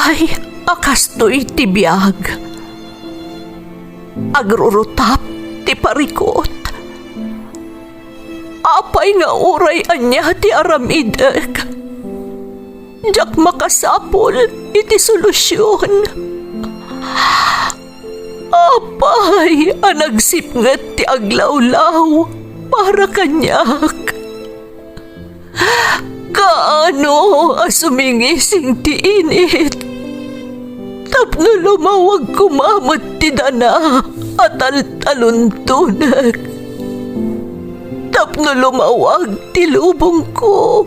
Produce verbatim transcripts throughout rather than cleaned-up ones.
Ay, a kastoy ti biag. Agrurutap ti parikut. Apay nga uray ania ti aramidek, diak makasapul iti solusion. Apay a nagsipnget ti aglawlaw para kaniak? Kaano a sumingising ti init tapno lumawag koma met ti dana a taltaluntonek, tapno lumawag ti lubongko?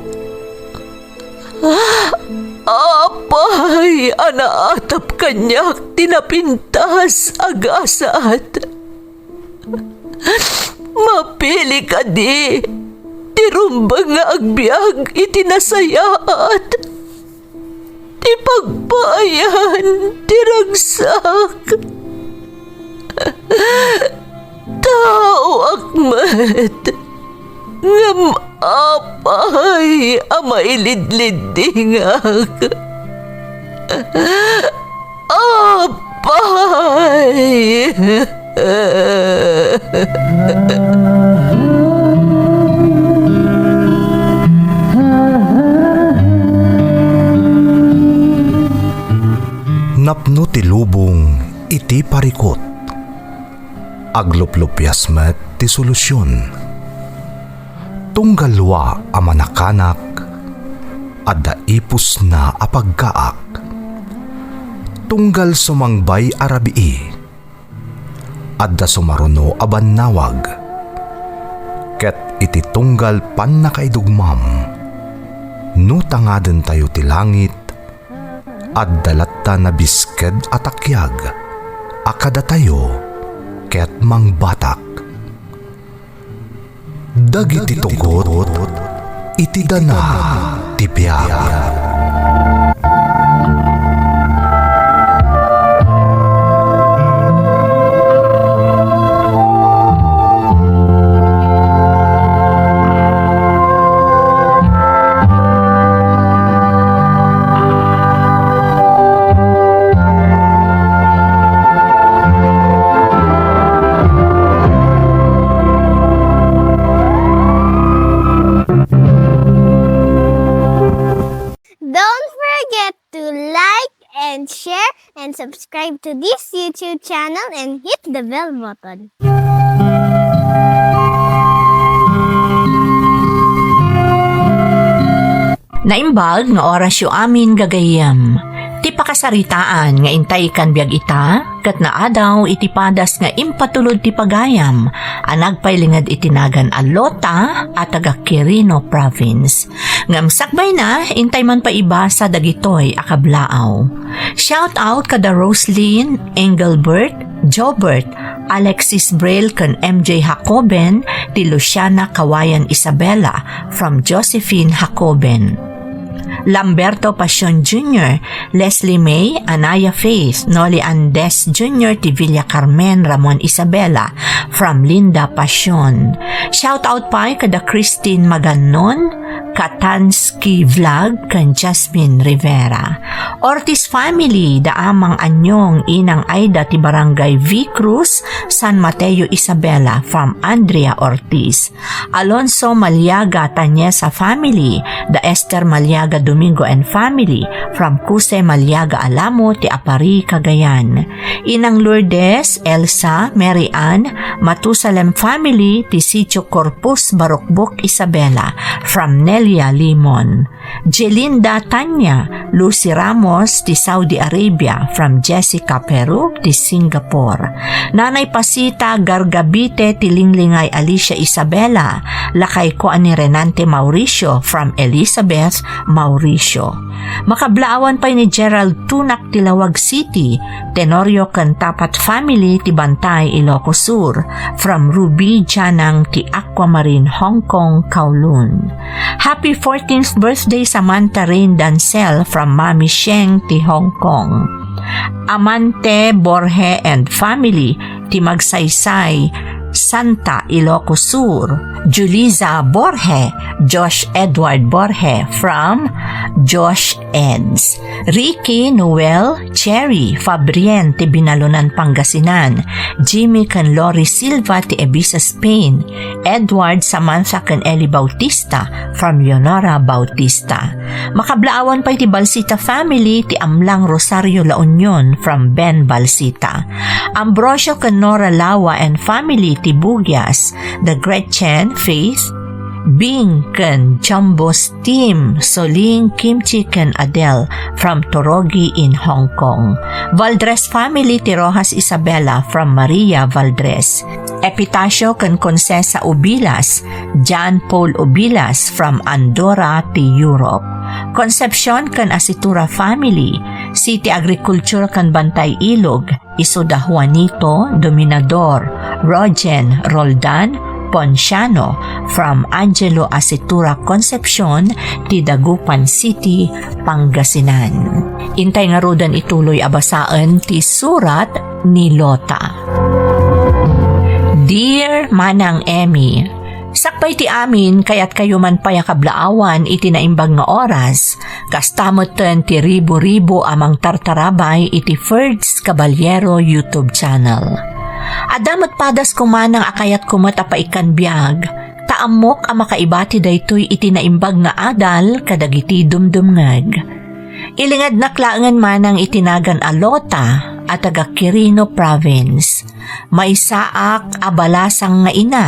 Apay a naatap kaniak ti napintas a gasat? Mapili kadi ti rumbeng nga agbiag iti nasayaat, ti pagpaayan ti ragsak? Taoak met, ngem apay a mailidliddingak? Apay! Napno ti lubong iti parikut. Agluplupias met ti solusion. Tunggal lua a manakanak, adda ipusna a pagkaak. Tunggal sumangbay a rabii, adda sumaruno a bannawag. Ket iti tunggal pannakaidugmam, no tangadentayo ti langit, adda latta nabisked a takiag a kadatayo ket mangbatak. Dagiti tugot iti dana ti biag. Don't forget to like and share and subscribe to this YouTube channel and hit the bell button. Naimbag nga orasyo amin, gagayyem. Ti pakasaritaan nga intay kan biag ita, ket naadaw iti padas nga impatulod ti pagayam a nagpailinged iti nagan a Lota a taga Quirino Province. Ngem sakbayna, intay man pay ibasa dagitoy a kablaaw. Shout out kada Roslyn, Engelbert, Jobert, Alexis Braille ken M J Jacoben, ti Luciana Kawayan Isabela from Josephine Jacoben. Lamberto Pasion Junior, Leslie May, Anaya Faith, Noli Andes Junior ti Villa Carmen, Ramon Isabela, from Linda Pasion. Shout out pay kada Christine Magannon, Katansky Vlog, ken Jasmine Rivera. Ortiz family, da Amang Anyong, Inang Aida ti Barangay V Cruz, San Mateo, Isabela, from Andrea Ortiz. Alonso Maliaga Tanyesa family, da Esther Maliaga Domingo and family, from Kuse Maliaga Alamo ti Apari, Cagayan. Inang Lourdes, Elsa, Mary Ann, Matusalem family, ti Sitio Corpus, Barukbuk, Isabela, from Nelia Limon. Jelinda Tanya, Lucy Ramos, ti Saudi Arabia, from Jessica Peru, ti Singapore. Nanay Pasita Gargabite, ti Linglingay Alicia Isabela, lakayko a ni Renante Mauricio, from Elizabeth Mauricio. Makablaawan pay ni Gerald Tunak ti Laoag City, Tenorio ken Tapat family ti Bantay, Ilocos Sur, from Ruby Janang ti Aquamarine, Hong Kong, Kowloon. Happy fourteenth birthday, Samantha Rain Dancel from Mami Sheng ti Hong Kong. Amante Borge and family ti Magsaysay, Santa, Ilocos Sur. Juliza Borge, Josh Edward Borge from Josh Eds, Ricky, Noel, Cherry, Fabrien ti Binalonan, Pangasinan, Jimmy ken Lori Silva ti Ibiza, Spain, Edward, Samantha ken Eli Bautista from Leonora Bautista. Makablaawan pay ti Balsita family ti Amlang, Rosario, La Union from Ben Balsita. Ambrosio ken Nora Lawa and family ti Bugias, the Gretchen, Faith, Bing ken Jumbo's team, Soling, Kimchi ken Adele from Torogi in Hong Kong. Valdres family ti Rojas Isabela from Maria Valdres. Epitacio ken Concesa Ubilas, John Paul Ubilas from Andorra ti Europe. Concepcion ken Asitura family, City Agriculture ken Bantay Ilog, isu da Juanito, Dominador, Rogen, Roldan, Ponciano, from Angelo Asitura Concepcion, ti Dagupan City, Pangasinan. Intay ngaruden ituloy a basaen ti surat ni Lota. Dear Manang Emmy, sakbay ti amin, kayatkayo man pay a kablaawan iti naimbag nga oras, kasta metten ti ribo-ribo a mangtartarabay iti Ferds Caballero YouTube channel. Adda met padas ko manang a kayatko met a paikkan biag, ta ammok a makaibati daytoy iti naimbag nga adal kadagiti dumdumngeg. Ilingednak laengen manang iti nagan a Lota a taga Quirino Province. Maysaak a balasang nga ina,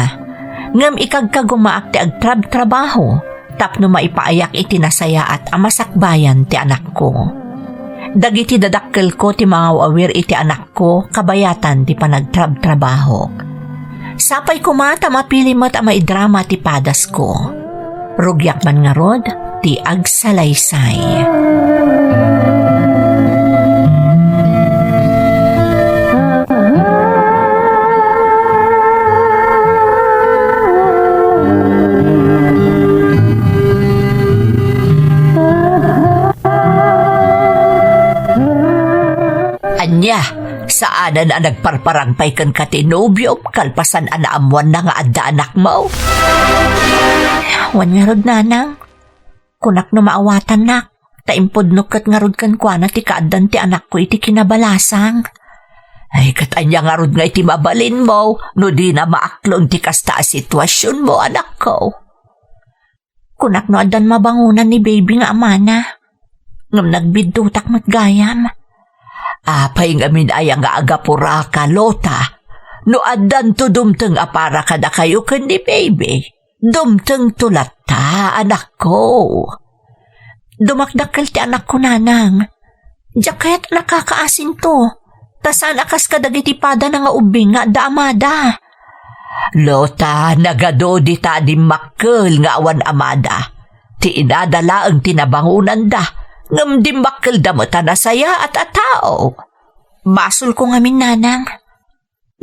ngem ikagkagumaak ti agtrabtrabaho tapno maipaayak iti nasayaat a masakbayan ti anakko. Dagiti dadakkelko ti mangaw-awir iti anakko kabayatan ti panagtrabtrabahok. Sapay koma ta mapili met a maidrama ti padasko. Rugiak man ngarud ti agsalaysay. Ania, saanen a nagparparang pay kenka ti nobiom kalpasan a naammoanna nga adda anakmo? Wen ngarud, nanang. Kunak no maawatannak, ta impudnok ket ngarud kenkuana ti kaaddan ti anakko iti kinabalasang. Ay, ket ania ngarud nga iti mabalinmo no dina maaklon ti kasta a situasionmo, anakko? Kunak no addan mabangonan ni baby nga amana. Ngem nagbiddutak met gayam. Apay ngamin aya nga agapuraka, Lota? No addanto dumteng a para kadakayo ken ni baby, dumtengto latta, anakko. Dumakdakkel ti anakko, nanang. Diak kayat a nakakaasinto, ta saan a kas kadagiti padana nga ubbing nga adda amada. Lota, nagadu dita a dimmakkel nga awan amada. Ti inada laeng ti nabangonanda, ngem dimmakkelda met a nasayaat a tao. Basolko ngamin, nanang.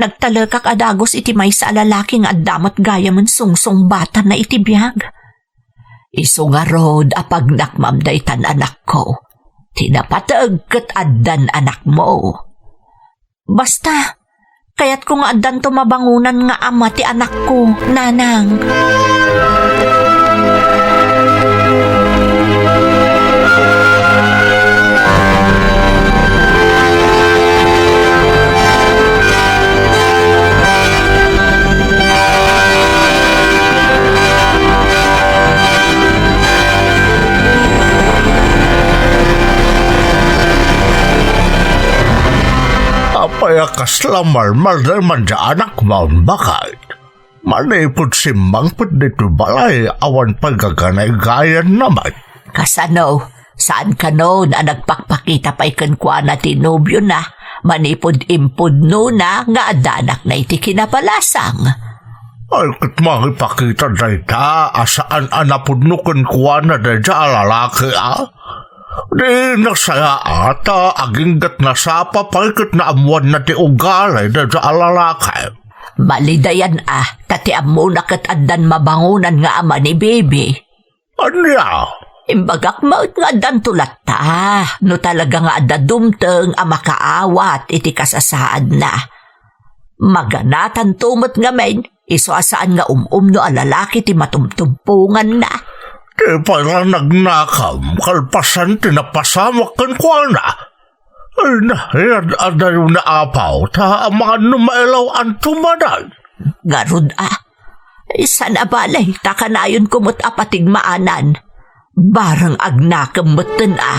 Nagtalekak a dagus iti maysa a lalaki nga adda met gayamen sungsungbatanna iti biag. Isu ngarud a pagnakmam daytan, anakko. Ti napateg ket addan anakmo. Basta, kayatko nga addanto mabangonan nga ama ti anakko, nanang. Apay a kasla marmarderman ti anakmo, baket? Manipud simmangpet ditoy balay, awan pay gaganaygayanna met. Kasano? Saan kanon a nagpakpakita pay kenkuana ti nobiona manipud impudnona nga adda anakna iti kinabalasang? Ay, ket mangipakita dayta a saan a napudno kenkuana dayta a lalaki, a? Di nasayaat ta aginggat nasapa pay ket naammoanna ti ugali dayta a lalaki. Malidayan a, ta ti ammona ket addan mabangonan nga ama ni Bibi. Ania? Imbagak met nga addanto latta, no talaga nga adda dumteng a makaawat iti kasasaadna. Maganatanto met ngamin, isu a saan nga um-umno a lalaki ti matumtumponganna. Ti pay la nagnakam, kalpasan ti napasamak kenkuana. Ay, na, yan, adayo na apaw, ta amangan no mailaw-anto manen. Ngarud a, saan a bale, ta kanayonko met a patigmaanan. Bareng agnakem metten a.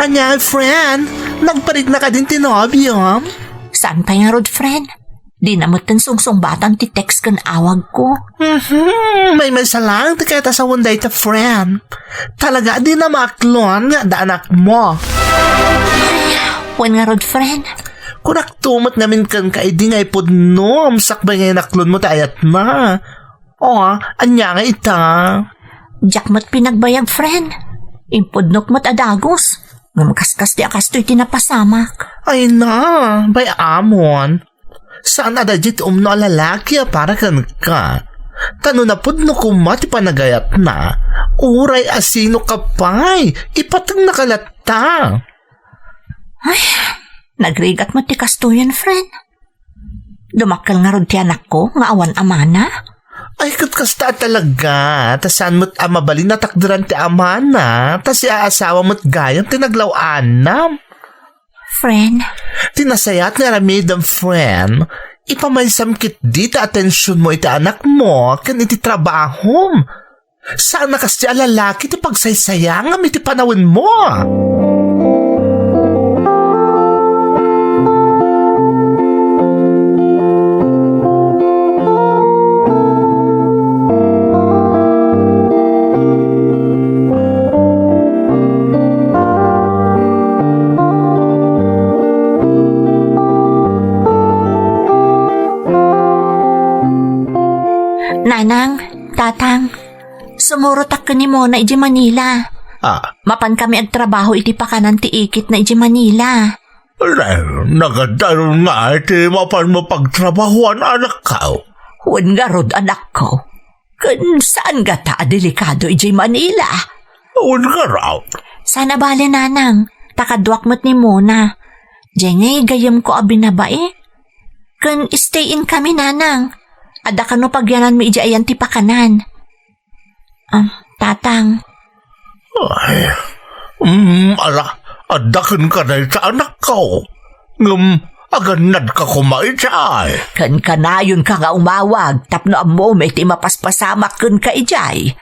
Ania, friend? Nagpalit na kadin ti nobiom? Saan pay ngarud, friend? Di na metten sungsungbatan ti text ken awagko. Mhm, maymaysa lang ti kayat a sawen dayta, friend. Talaga, di na maaklon nga adda anakmo. Wen ngarud, friend? Kunakto met ngamin kenka idi nga ipudnom sakbay nga inaklonmo ti ayatna. O, ania nga ita? Diak met pinagbayag, friend. Impudnok met a dagus. Ngem kaskas ti a kastoy ti napasamak. Ay na, bay-amon. Saan a daydiay ti umno a lalaki a para kenka. Ta no napudno koma ti panagayatna, uray asinoka pay, ipategnaka latta. Ay, nagrigat met ti kastoyen, friend. Dumakkel ngarud ti anakko nga awan amana? Ay, ket kasta a talaga, ta saan met a mabalin a takderan ti amana, ta siaasawa met gayam ti naglaw-anam. Friend? Ti nasayaat nga aramidem, friend, ipamaysam ketdi ti atensionmo iti anakmo ken iti trabahom. Saan a kasdiay a lalaki ti pagsaysayangam iti panawenmo. Nanang, Tatang, sumurotak ken ni Mona idiay Manila. Ah. Mapankami agtrabaho iti pakanan ti ikitna idiay Manila. Nagadaron nga iti mapanmo pagtrabahoan, anakko. Wen ngarud, anakko. Ken saan gata a delikado idiay Manila? Wen ngarud. Saan a bale, Nanang, ta kaduak met ni Mona. Diay ngay gayyemko a binabai. Ken stay in kami, Nanang. Adda kano pagyananmi idiay ayan ti pakanan. Ah, Tatang. Ay, mm, ala, adda kenka dayta, anakko. Ngem, agannadka koma idiay. Ken kanayonka nga umawag tapno ammom iti mapaspasamak kenka idiay.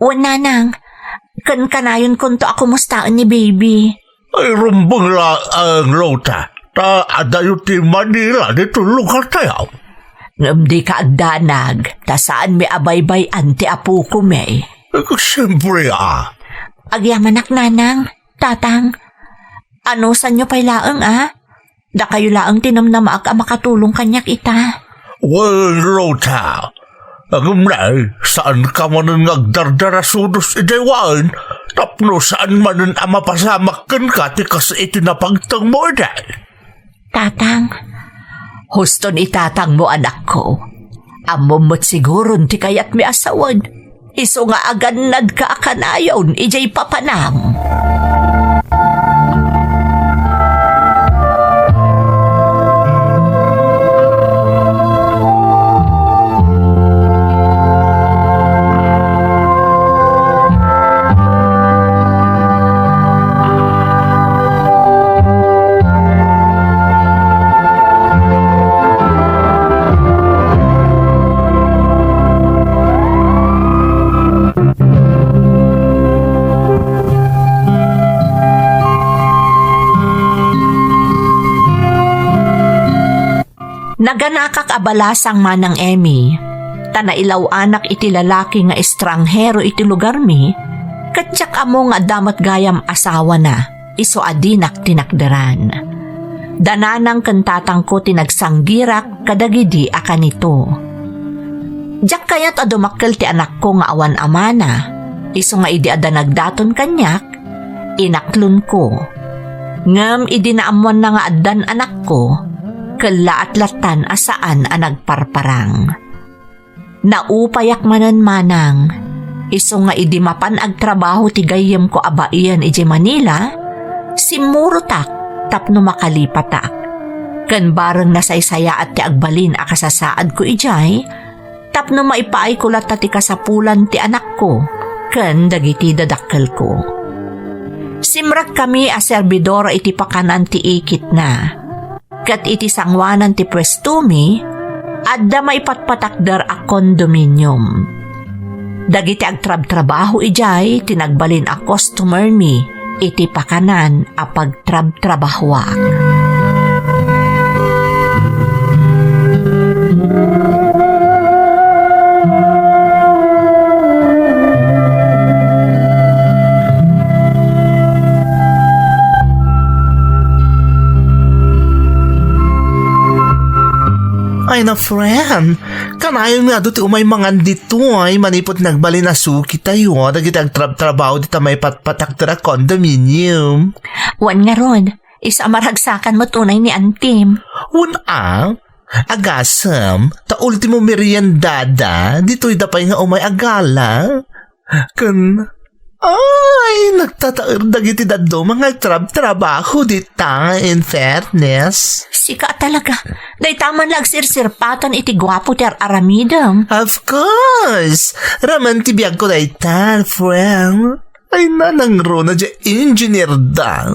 Wen, Nanang, ken kanayonkonto a kumustaen ni baby. Ay, rumbeng laeng, Rota, ta adayo ti Manila ditoy lugartayo. Ngem dika agdanag, ta saanmi a baybay-an ti apokon. Ay, siempre, a. Agyamanak, Nanang, Tatang. Anusanyo pay laeng, a? Dakayo laeng ti namnamaak a makatulong kaniak ita. Well, Rota, ngem nay, saanka manen nga agdardarasudos idiay wen, tapno saan manen a mapasamak kenka ti kas iti napagtengmo idi. Tatang, husto ni tatangmo, anakko. Ammom met siguron ti kayatmi a sawen. Isu nga agannadka a kanayon idiay papanam. Naganakak a balasang, Manang Emmy, ta nailaw-anak iti lalaki nga estranghero iti lugarmi, ket diak ammo nga adda met gayam asawana, isu a dinak tinakderan. Da nanang ken tatangko ti nagsanggirak kadagidi a kanito. Diak kayat a dumakkel ti anakko nga awan amana, isu nga idi adda nagdaton kaniak, inaklonko. Ngem idi naammoanna nga addan anakko, kellaat lattan a saan a nagparparang. Naupayak manen manang, isu nga idi mapan agtrabaho ti gayyemko a baien idiay Manila, simmurotak tapno makalipatak. Ken bareng nasaysayaat ti agbalin a kasasaadko idiay, tapno maipaayko latta ti kasapulan ti anakko ken dagiti dadakkelko. Simrekami a serbidora iti pakanan ti ikitna. Ket iti sangoanan ti puestomi, adda maipatpatakder a condominium. Dagiti agtrabtrabaho idiay ti nagbalin a customermi iti pakanan a pagtrabtrabahoak. Ay na, friend. Kanayon nga adu ti umay mangan ditoy manipud nagbalin a suki tayo dagiti agtrabtrabaho dita maipatpatakder a condominium. Wen ngarud, isu a maragsakan met unay ni Antim. Wen a, agasem, ta ultimo meriendada, ditoy da pay nga umay agala. Ken, ay, nagtataer dagiti dadduma nga agtrabtrabaho dita, in fairness. Sika talaga. Dayta man la agsirsirpatan iti guapo ti ar-aramidem. Of course! Raman ti biagko dayta, friend. Ay, nanang Rona, di engineer da.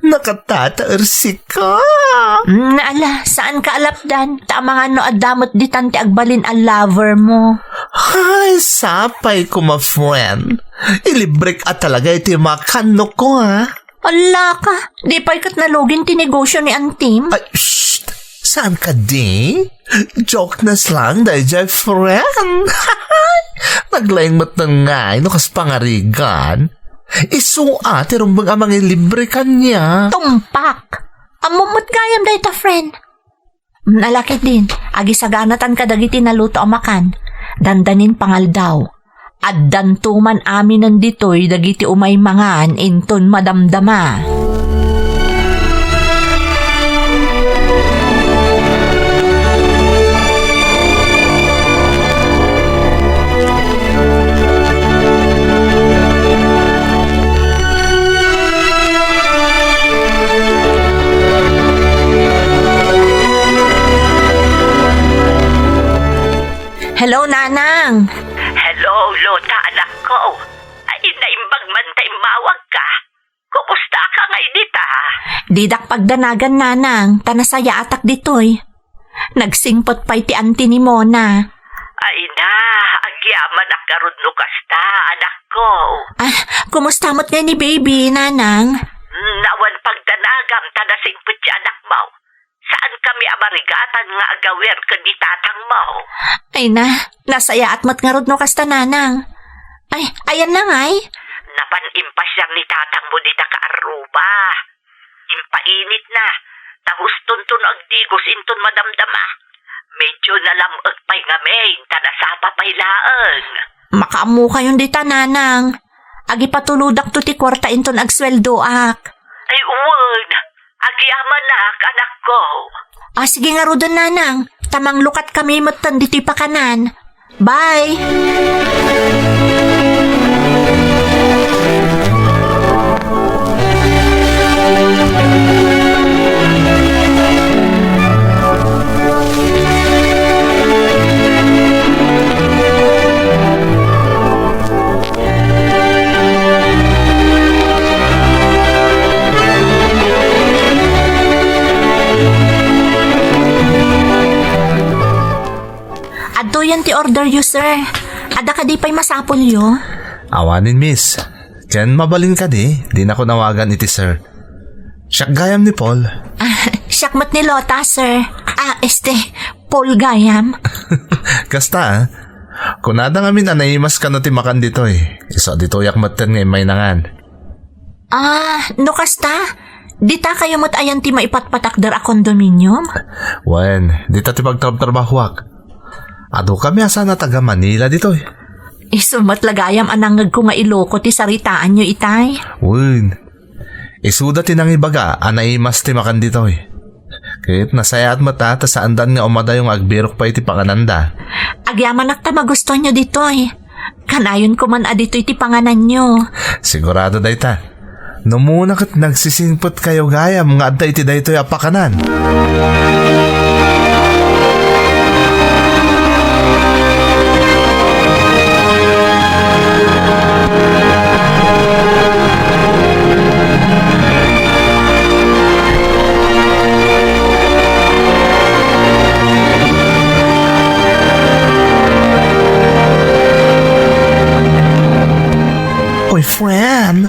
Nakatataer sika. Mm, ala, saan ka alapdan? Ta amangan no adda met ditan ti agbalin a lover mo. Ay, sapay koma, friend. Ilibrek a talaga iti makan no ko, ha? Ala ka, di pay ket nalugin ti negosyo ni Antim? Ay, shh! Saan ka di? Joke na lang, dayjay friend. Naglaing met ngay no kas pangarigan. Isu a ti rumbeng a mangilibre kaniak. Tumpak! Ammom met gayam dayta, friend. Mm, ala ketdin, agisaganatan kadagiti naluto a makan. Dandanin pangaldaw. Addanto man aminen ditoy dagiti umay mangan inton madamdama. Hello, Nanang. Hello, Lota, anakko. Ay, naimbag man ta immawagka. Kumustaka ngay dita? Didak pagdanagan, Nanang, ta nasayaatak ditoy. Nagsingpet pay ti anti ni Mona. Ay na, agyamanak ngarud no kasta, anakko. Ah, kumusta met ngay ni baby, Nanang? Mm, awan pagdanagam ta nasingpet ti anakmo. Saan kami a marigatan nga agawir ken ni tatangmo? Ay na, nasayaat met ngarud no kasta, Nanang. Ay, ayanna ngay? Napan impasiar ni tatangmo dita Kaarruba. Impainitna, ta hustonto no agdigos inton madamdama. Medyo nalam-ek pay ngamin, ta nasapa pay laeng. Makaammokayon dita, Nanang. Agipatulodakto ti kuarta inton agsueldoak. Ay, wen. Agyamanak, anakko. Ah, sige ngaruden, Nanang. Ta manglukat kami metten ditoy pakanan. Bye! Adtoyen ti order yo, sir. Adda kadi pay masapulyo? Awanen, miss. Ken mabalin kadi, dinakon awagan iti sir. Siak gayam ni Paul. Ah, siak met ni Lota, sir. Ah, este, Paul gayam. Kasta, ah. Kunada ngamin a naimas kano ti makan ditoy. Isu ditoyak metten nga immaynangan. Ah, no kasta, dita kayo met ayan ti maipatpatakder a condominium? Wen, dita ti pagtrabtrabahoak. Adu kami a saan a taga Manila ditoy. Isu met la gayam a nangngegko nga Iloko ti saritaanyo itay. Wen, Isuda ti nangibaga a naimas ti makan ditoy. Ket nasayaat met a ta saandan nga umadayo nga agbirok pay iti pangananda. Agyamanak ta magustuanyo ditoy. Kanayonko man a ditoy ti pangananyo. Sigurado dayta. No umuna ket nagsisingpetkayo gayam nga adda iti daytoy a pakanan. Oy, friend,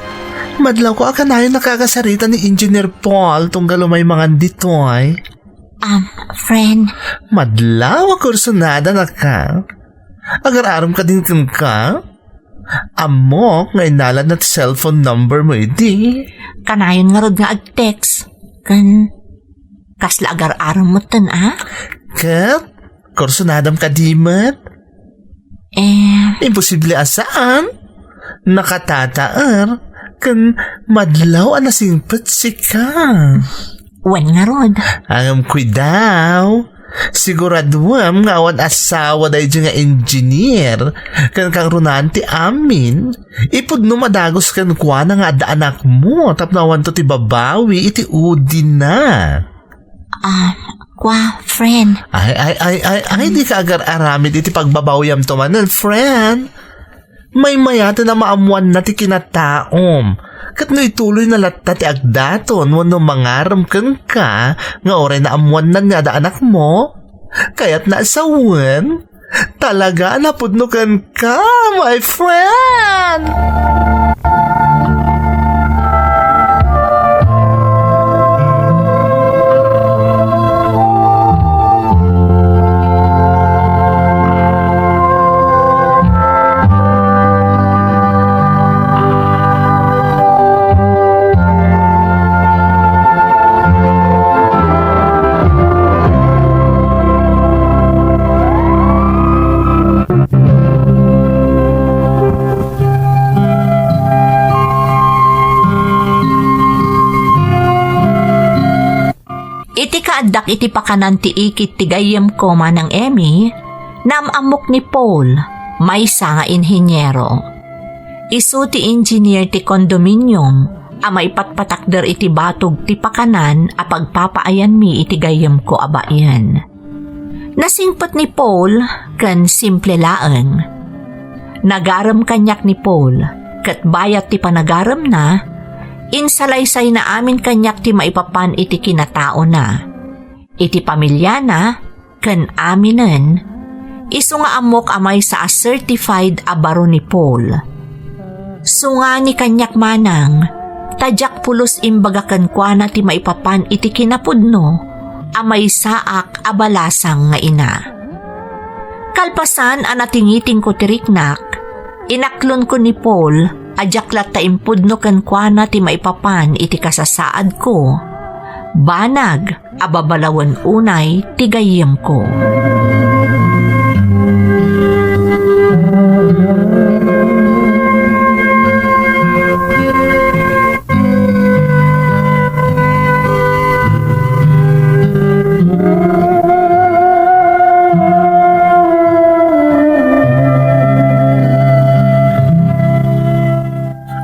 madlawko a kanayon a kakasarita ni Engineer Paul tunggal umay mangan ditoy. Um, friend. Madlaw a kursunada na ka. Agar-aram ka din ken ka? Ammok nga innalatna ti cellphone number mo idi. Kanayon ngarud nga ag-text. Ken kasla agar-aram metten a? Ket kursunadam kadi met? Eh. Imposible a saan. Nakatataer ken madlaw a nasingpet sika. Wen ngarud. Ngem kuidaw, siguraduem nga awan asawa daydi nga engineer ken kangrunaan ti amin. Ipudnom a dagus kenkuana nga adda anakmo tapno awanto ti babawi iti udina. Ah, kua, friend. Ay, ay, ay, ay, ay, di ka agar-aramid iti pagbabawiamto manen, friend. Maymayaten a maammoanna ti kinataom. Ket no ituloyna latta ti agdaton wenno mangarem kenka nga uray naammoannan nga adda anakmo, kayatna a sawen, talaga a napudno kenka, my friend! Iti kaaddak iti pakanan ti ikit ti gayyemko, Manang Emmy, naam-ammok ni Paul, maysa nga inhiniero. Isu ti engineer ti condominium a maipatpatakder iti batog ti pakanan a pagpapaayanmi iti gayyemko a baien. Nasingpet ni Paul ken simple laeng. Nagarem kaniak ni Paul, ket bayat ti panagaremna, insalaysayna amin kaniak ti maipapan iti kinataona, iti pamiliana, ken aminen, isu nga ammok a maysa a certified a baro ni Paul. Sungani kaniak manang, ta diak pulos imbaga kenkuana ti maipapan iti kinapudno a maysaak a balasang nga ina. Kalpasan a natingitingko ti riknak, inaklonko ni Paul a diak latta impudno kenkuana ti maipapan iti kasasaadko, banag a babalawen unay ti gayyemko.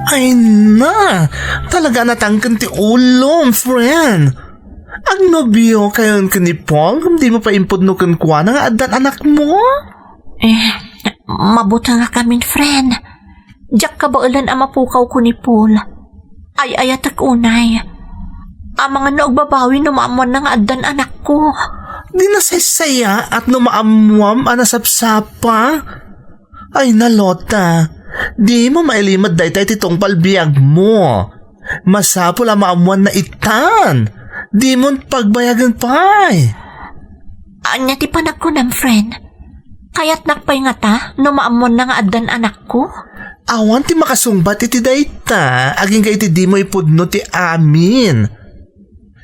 Ay na! Talaga a natangken ti ulom, friend! Agnobiokayon ken ni Paul ngem dimo pay impudno kenkuana nga addan anakmo? Eh, mabutengakamin, friend. Diak kabaelan a mapukawko ni Paul. Ay-ayatek unay. Amangan no agbabawi no maammoanna nga addan anakko. Di nasaysayaat no maammoam a nasapsapa. Ay na, Lota, dimo mailimed dayta iti tungpal biagmo. Masapul a maammoanna itan. Dimon pagbayagen pay. Ania ti panagkunam, friend? Kayatnak pay ngata no maammoanna nga addan anakko? Awan ti makasungbat iti dayta, agingga iti dimo ipudno ti amin.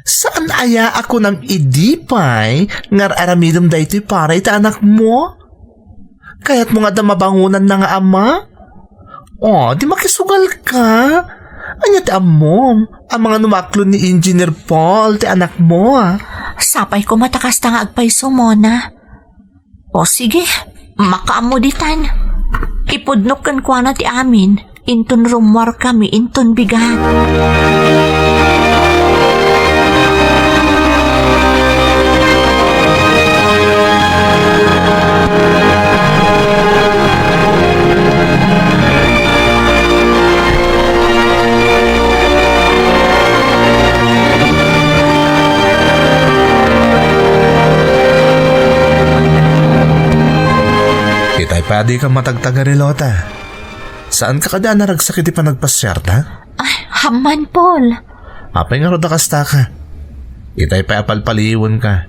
Saan aya a kunam idi pay nga ar-aramidem daytoy para iti anakmo? Kayatmo nga adda mabangonanna nga ama? O, di makisugal ka. Ania ti ammom? Amangan no maaklon ni Engineer Paul ti anakmo. Sapay koma ta kasta nga agpayso, Mona. O sige, makaammo ditan. Ipudnok kenkuana ti amin, inton rummuarkami inton bigat. Itay pay a dika matagtagari, Lota. Saanka kadi a naragsak iti panagpasiarta? Ay, ammoan, Paul. Apay ngarud a kastaka? Itay pay a palpaliwenka.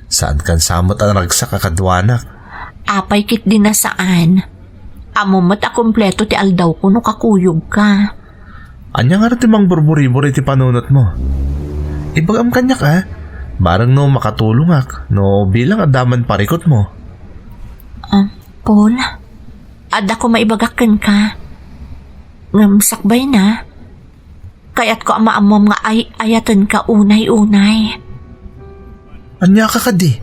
Saankan sa met a naragsak a kaduanak? Apay ketdi a saan? Ammom met a kompleto ti aldawko no kakuyogka. Ania ngarud ti mangburburibur iti panunotmo? Ibagam kaniak, a. Bareng no makatulongak, no bilang adda man parikutmo. Ah, Paul, adda koma ibagak kenka. Ngem sakbayna, kayatko a maammom nga ay-ayatenka unay-unay. Ania ka kadi?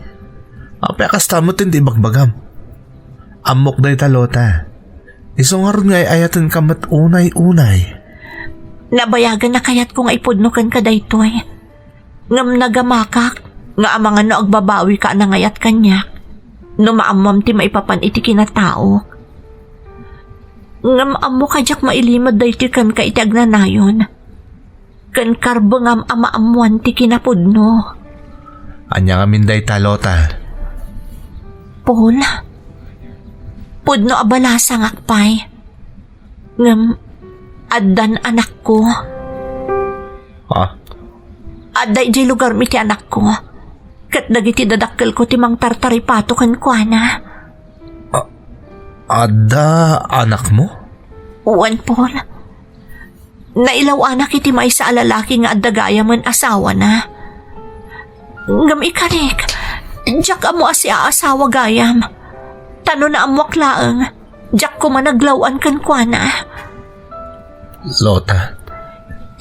Apay a kasta met ti ibagbagam? Ammok dayta, Lota. Isu ngarud nga ay-ayatenka met unay-unay. Nabayagen a kayatko nga ipudno kenka daytoy. Ngem nagamakak nga amangan no agbabawika a nangayat kaniak, no maammom ti maipapan iti kinataok. Ngem ammo a diak mailimed daytoy kenka iti agnanayon, ken karbengam a maammoan ti kinapudno. Ania ngamin dayta, Lota? Paul, pudno a balasangak pay. Ngem addan anakko. Ha? Adda idiay lugarmi ti anakko. Ket dagiti dadakkelko ti mangtartaripato kenkuana. A-, adda anakmo? Wen, Paul. Nailaw-anak iti maysa a lalaki nga adda gayamen asawana. Ngem ikarik, diak ammo a siaasawa gayam. Ta no naammoak laeng, diak koma naglaw-an kenkuana. Lota.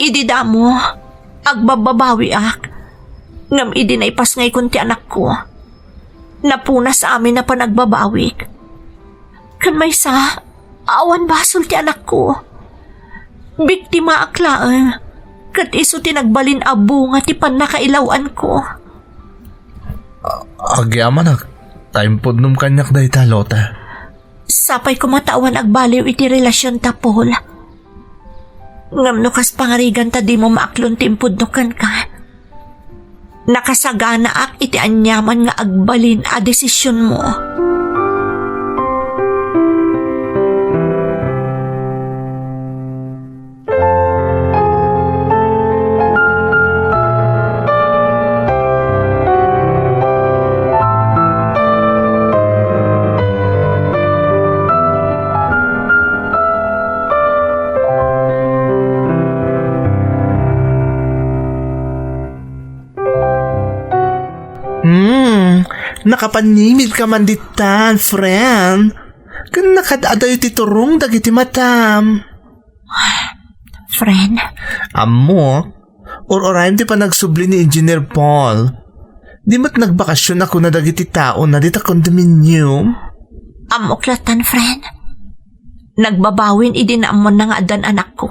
Idi damo, agbabbabawiak. Ngem idi naipasngaykon ti anakko, napunas amin a panagbabawik. Ken maysa, awan basol ti anakko. Biktimaak laeng, ket isu ti nagbalin a bunga ti pannakailaw-anko. A-, agyamanak, ta impudnom kaniak dayta, Lota. Sapay koma ta awan agbaliw iti relasionta, Paul. Ngem no kas pangariganta dimo maaklon ti impudno kenka, nakasaganaak iti aniaman nga agbalin a desisionmo. Hmm, nakapanimid ka man ditan, friend. Ken nakad-adayo ti turong dagiti matam. Friend? Ammo, ur-urayem ti panagsubli ni Engineer Paul. Di met nagbakasyon a kuna dagiti taona dita condominium? Ammok latan, friend. Nagbabawin idi naammonna nga addan anakko.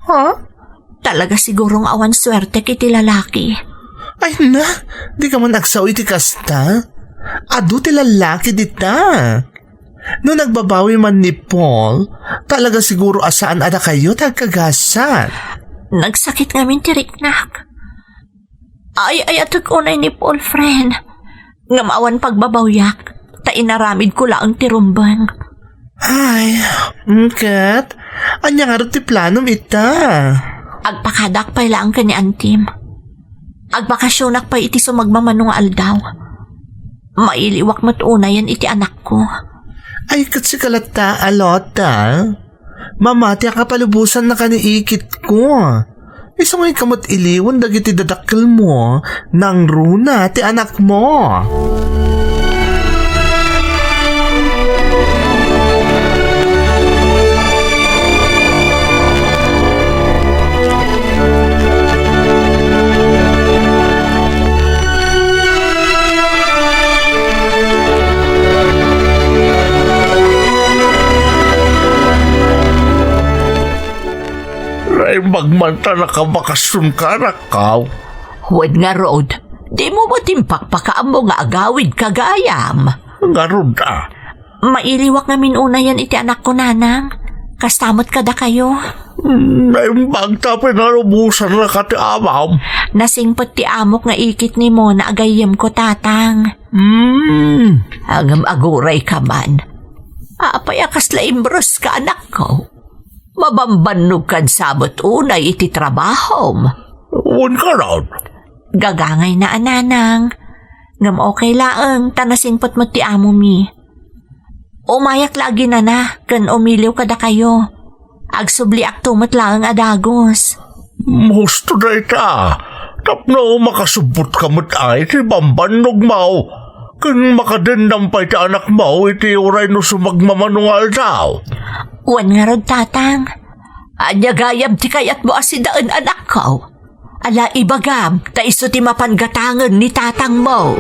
Ha? Talaga siguro nga awan suertek iti lalaki. Ay na, di ka man agsao iti kasta. Adu ti lalaki dita. No nagbabawi man ni Paul, talaga siguro a saan a dakayo ti agkagasat. Nagsakit ngamin ti riknak. Ay-ayatek unay ni Paul, friend. Ngem awan pagbabawiak, ta inaramidko laeng ti rumbeng. Ay, mm, ket, ania ngarud ti planom ita? Agpakadak pay laeng ken ni Antim. Agbakasionak pay iti sumagmamano nga aldaw. Mailiwak met unayen iti anakko. Ay, ket sika latta, a Lota. Mamatiak a palubosan nakaniikitko. Isu nga inka met iliwen dagiti dadakkelmo, nangruna ti anakmo. Pagmanta nakabakasyon ka, anakko. Wen ngarud, dimo met impakpakaammo nga agawidka gayam. Ngarud, a. Mailiwak ngamin unayen iti anakko, nanang. Kasta met kadakayo. Naimbag ta pinalubosanna ka ti amam. Nasingpet ti amok nga ikit ni Mona a gayyemko, tatang. Hmm. Ngem agurayka man. Apay a kasla imbroska, anakko? Mabambannog kan sabet unay iti trabahom. Wen ngarud. Gagangayna a, nanang. Ngem okay laeng, ta nasingpet met ti amomi. Umayak la aginana ken umiliw kadakayo. Agsubliakto met laeng a dagus. Husto dayta. Tapno makasubbotka met iti bambannogmo. Ken makadendam pay ti anakmo iti uray no sumagmamano nga aldaw. Wen ngarud, tatang. Ania gayam ti kayatmo a sidaen, anakko? Ala, ibagam, ta isu ti mapan gatangen ni tatangmo.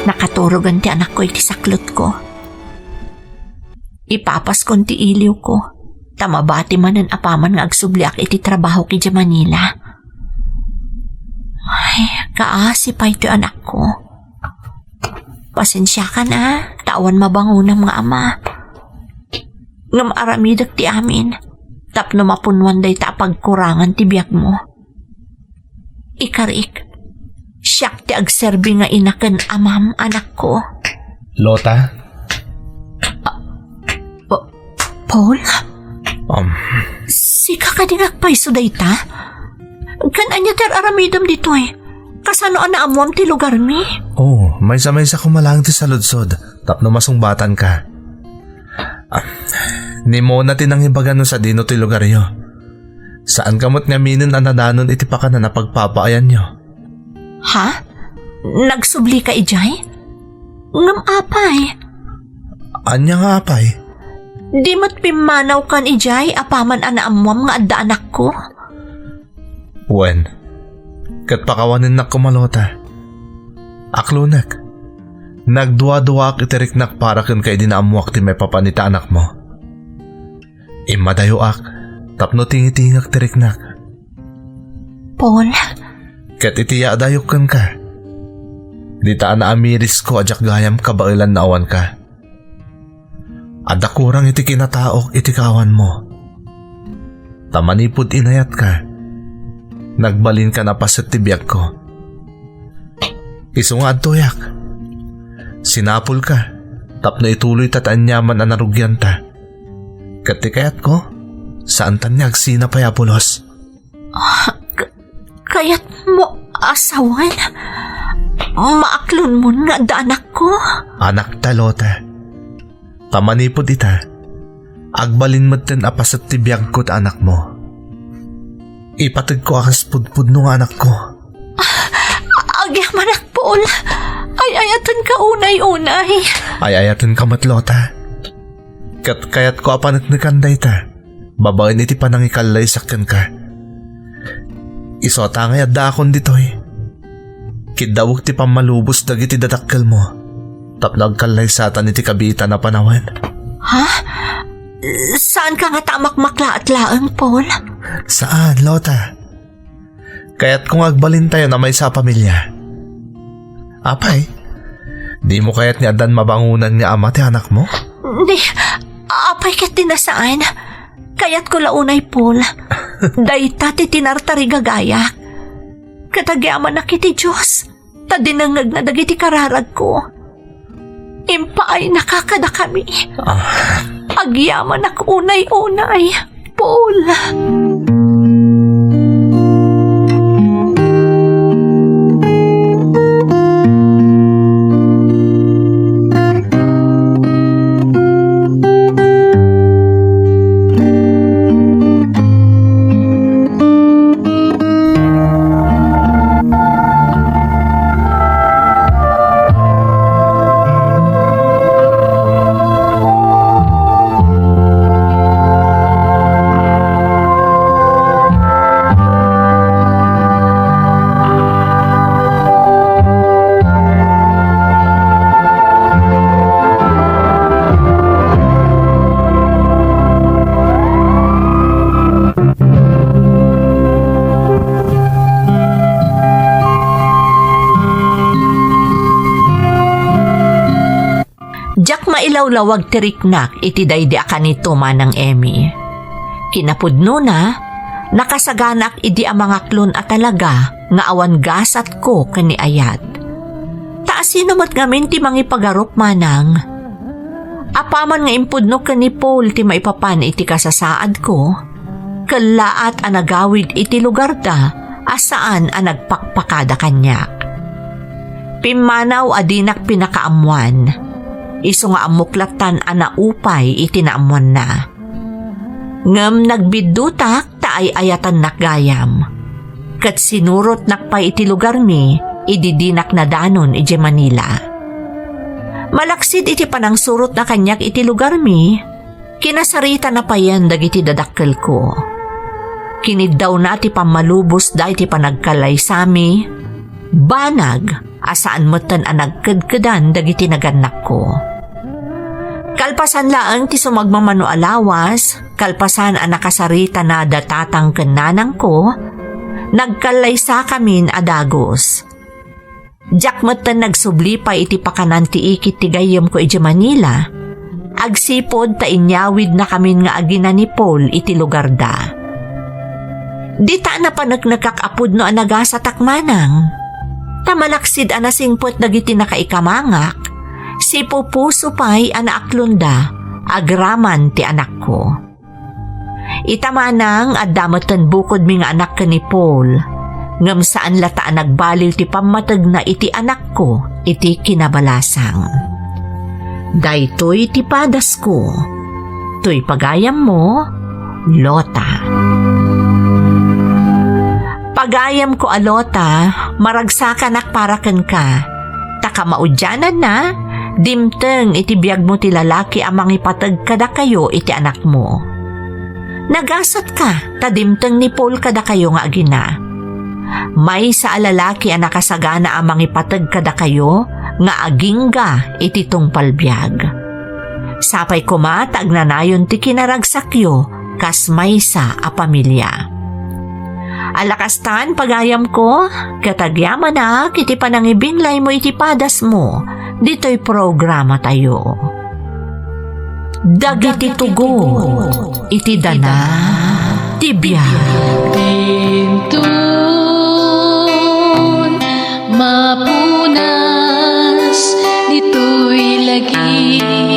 Nakaturogen ti anakko iti saklotko. Ipapaskon ti iliwko, ta mabati manen apaman nga agsubliak iti trabahok idiay Manila. Ay, kaasi pay ti anakko. Pasensiakan a, ta awan mabangonam nga ama. Ngem aramidek ti amin, tapno mapunnuan dayta a pagkurangan ti biagmo. Ikarik, siak ti agserbi nga ina ken amam, anakko. Lota? Pa-, Paul? Um. Sika kadi nga agpayso dayta? Ken ania ti ar-aramidem ditoy? Kasano a naammuam ti lugarmi? Oh, maysa-maysa ko malaeng ti saludsod tapno masungbatanka. Ah, ni Mona ti nangibaga no sadino ti lugaryo. Saanka met ngaminen a nadanon iti pakanan a pagpapaayanyo. Ha? Nagsublika idiay? Ngem apay? Ania nga apay? Di met pimmanawkan idiay apaman a naammuam nga adda anakko? Wen, ket pakawanennak koma, Lota. Aklonek, nagduaduaak iti riknak para kenka idi naammuak ti maipapan ita anakmo. Immadayoak tapno tingitingek ti riknak. Paul. Ket iti yaadayok kenka, dita a naamirisko a diak gayam kabaelan no awanka. Adda kurang iti kinataok iti kaawanmo. Ta manipud inayatka, nagbalinka a paset ti biagko. Isu nga adtoyak. Sinapulka tapno ituloyta ti aniaman a narugianta. Ket ti kayatko, saantan nga agsina pay a pulos. Ah, k-, kayatmo a sawen? Maaklonmon nga adda anakko? Anakta, Lota. Ta manipud ita, agbalin metten a paset ti biagko ti anakmo. Ipategko a kas pudpudno nga anakko. Ah, agyamanak, Paul. Ay-ayatenka unay-unay. Ay-ayatenka met, Lota. Ket kayatko a paneknekan dayta babaen iti panangikallaysak kenka. Isu a tangay addaakon ditoy, kiddawek ti pammalubos dagiti dadakkelmo tapno agkallaysatan iti kabiitan a panawen. Ha? Saanka ngata a makmaklaat laeng, Paul? Saan, Lota. Kayatko nga agbalintayon a maysa a pamilya. Apay, dimo kayat nga addan mabangonan nga ama ti anakmo? Ni, apay ket ti nasaan? Kayatko la unay, Paul. Dayta ti tinartarigagayak. Ket agyamanak iti Dios ta dinengngegna dagiti kararagko. Impaaynaka kadakami. Ah. Agyamanak unay-unay, Paul. Lawlawag ti riknak iti daydi a kanito, Manang Emmy. Kinapudnona, nakasaganak idi a mangaklon a talaga nga awan gasatko ken ni ayat. Ta asino met ngamin ti mangipagarup, Manang? Apaman nga impudno ken ni Paul ti maipapan iti kasasaadko, kellaat a nagawid iti lugarda a saan a nagpakpakada kaniak. Pimmanaw a dinak pinakaammoan, isu nga ammok lattan a naupay iti naammoanna. Ngem nagbiddutak ta ay-ayatannak gayam, ket sinurotnak pay iti lugarmi idi dinak nadanon idiay Manila. Malaksid iti panangsurotna kaniak iti lugarmi, kinasaritana payen dagiti dadakkelko. Kiniddawna ti pammalubosda iti panagkallaysami, banag a saan metten a nagkedkedan dagiti nagannakko. Kalpasan laeng ti sumagmamano a lawas, kalpasan a nakasaritana da tatang ken nanangko, nagkallaysakamin a dagus. Diak metten nagsubli pay iti pakanan ti ikit ti gayyemko idiay Manila, agsipud ta inyawidnakamin nga agina ni Paul iti lugarda. Dita a napaneknekak a pudno a nagasatak, Manang. Ta malaksid a nasingpet dagiti nakaikamangak, sipupuso pay a naaklonda agraman ti anakko. Ita, Manang, adda metten bukodmi nga anak ken ni Paul, ngem saan latta a nagbaliw ti pammategna iti anakko iti kinabalasang. Daytoy ti padasko. Toy pagayammo, Lota. Pagayamko a Lota, maragsakanak para kenka. Ta kamaudiananna, dimteng iti biagmo ti lalaki a mangipateg kadakayo iti anakmo. Nagasatka ta dimteng ni Paul kadakayo nga agina. Maysa a lalaki a nakasagana a mangipateg kadakayo nga agingga iti tungpal biag. Sapay koma ta agnanayon ti kinaragsakyo kas maysa a pamilia. Ala kastan, pagayamko, ket agyamanak iti panangibinglaymo iti padasmo ditoy programatayo. Dagiti tugot iti dana ti biag. Dinton mapunas ditoy lagi.